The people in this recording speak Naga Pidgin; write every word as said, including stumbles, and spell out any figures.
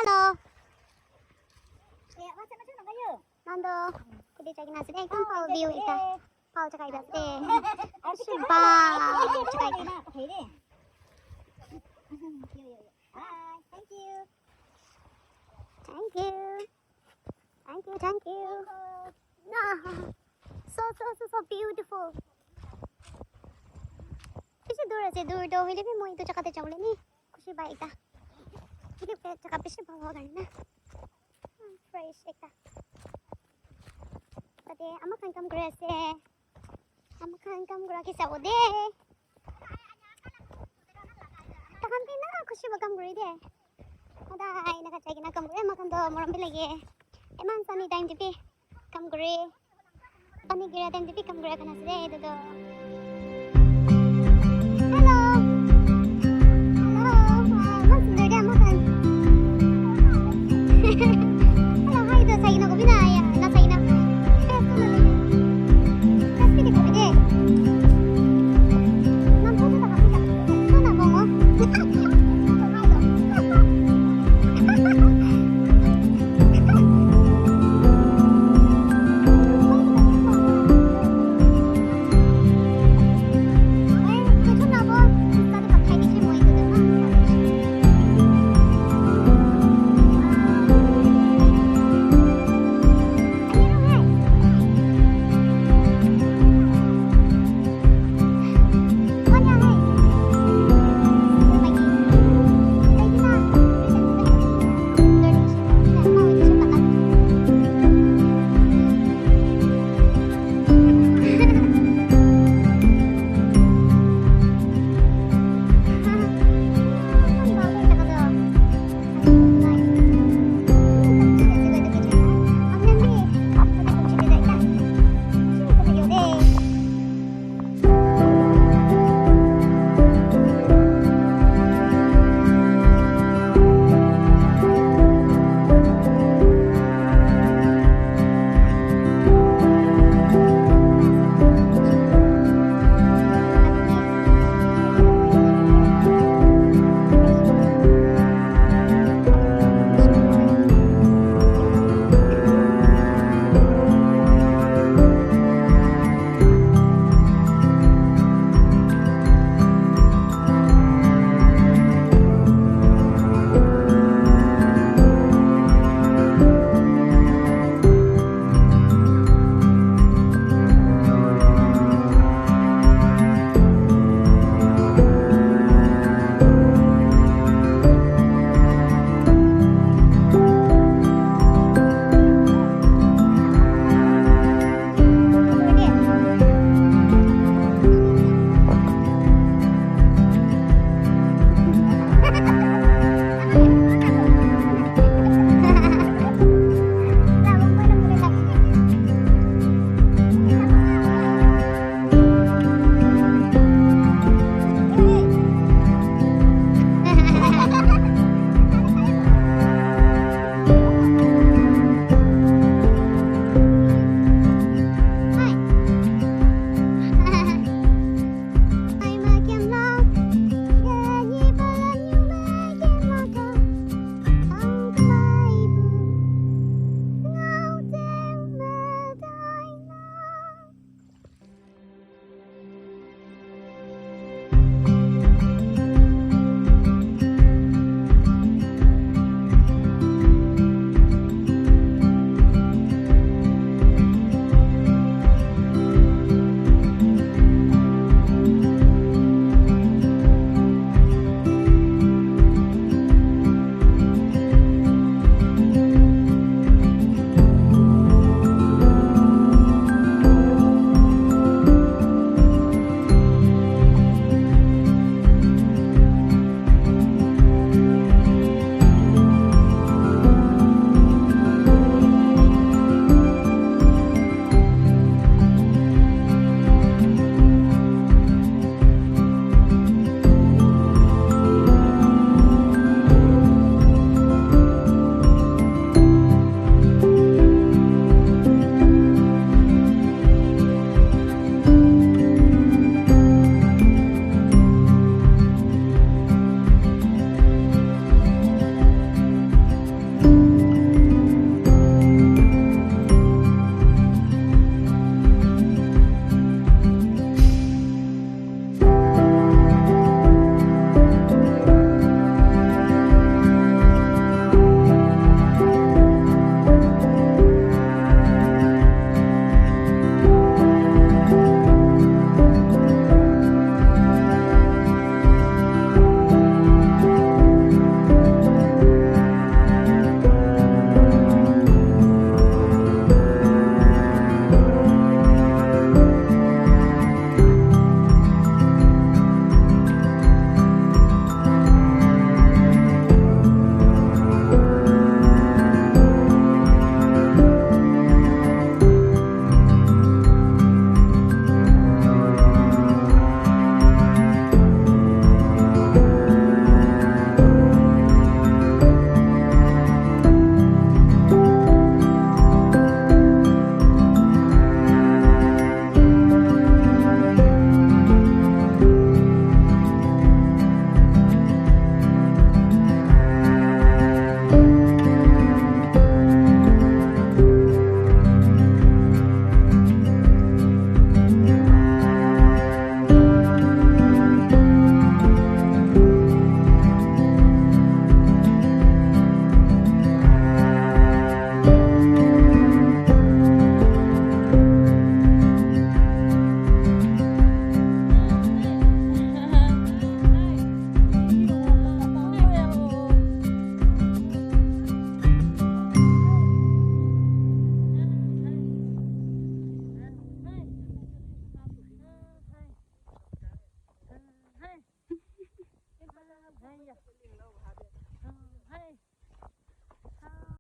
Hello. Nando, kute jai kena ase de, ekdom bhal view ekta. Bhal jaga ekta ase de. Bishi bhal jaga ekta. Thank you. Thank you. Thank you, thank you. Ah, so, so, so, so beautiful. Bishi dur ase, dur toh hoile bi moi etu jaga te jabole ni khushi pai ekta. Etu jaga bishi bhal howa karne na. Fresh ekta. Tate ama khan kam kuri ase. Ama khan kam kura ke sabo de. Takhan bi na khushi pa kam kuri de. Hodai enaka jai kena kam kure, ama khan toh morom bi lage. Eman sunny time te bi kam kure. Pani gira time te bi kam kura khan ase de, etu toh.